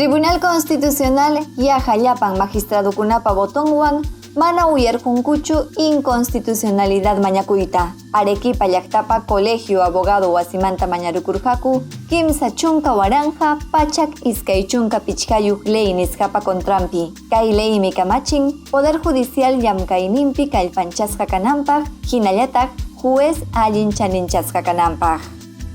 Tribunal Constitucional yaqa llapan magistradokunapa votonwan mana uyarqunkuchu inconstitucionalidad mañakuyta. Arequipa llaqtapa Colegio Abogado wasimanta mañarukurqaku 31,125 ley nisqapa contranpi. Kay leymi kamachin Poder Judicial llamkayninpi kallpanchasqa kananpaq hinallataq juez allin chaninchasqa kananpaq.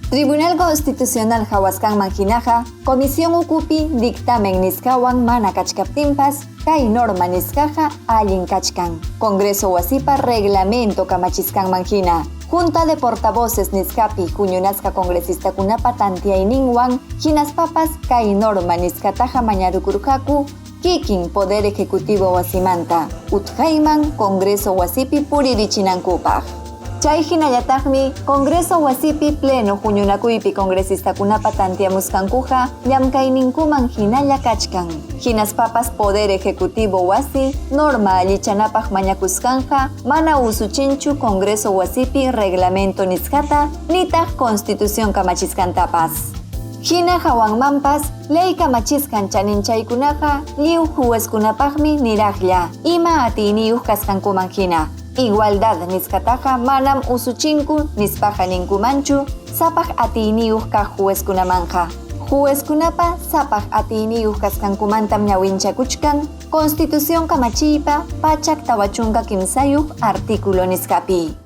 Tribunal Constitucional hawasqanman hinaqa, Comisión ukupi dictamen nisqawan mana kachkaptinpas, kay norma nisqaqa allin kachkan, Congreso wasipa reglamento kamachisqanman hina, Junta de Portavoces nisqapi huñunasqa congresistakunapa tanteayninwan, hinaspapas kay norma nisqataqa mañarukurqaku kikin Poder Ejecutivo wasimanta, utqayman Congreso wasipi puririchinankupaq. Chay hinallataqmi Congreso wasipi pleno huñunakuypi congresistakunapa tanteamusqankuqa llamkayninkuman hinalla kachkan. Hinaspapas Poder Ejecutivo wasi norma allichanapaq mañakusqanqa mana usuchinchu Congreso wasipi reglamento nisqata nitaq Constitución kamachisqantapas. Hina hawanmanpas ley kamachisqan chaninchaykunaqa lliw juezkunapaqmi niraqlla ima atiyniyuq kasqankuman hina. Igualdad nisqataqa manam usuchinku nispaqa ninkumanchu sapaq atiyniyuq kaq juezkunamanqa. Juezkunapa sapaq atiyniyuq kasqankumantam ñawinchakuchkan Constitución kamachiypa 143 artículo nisqapi.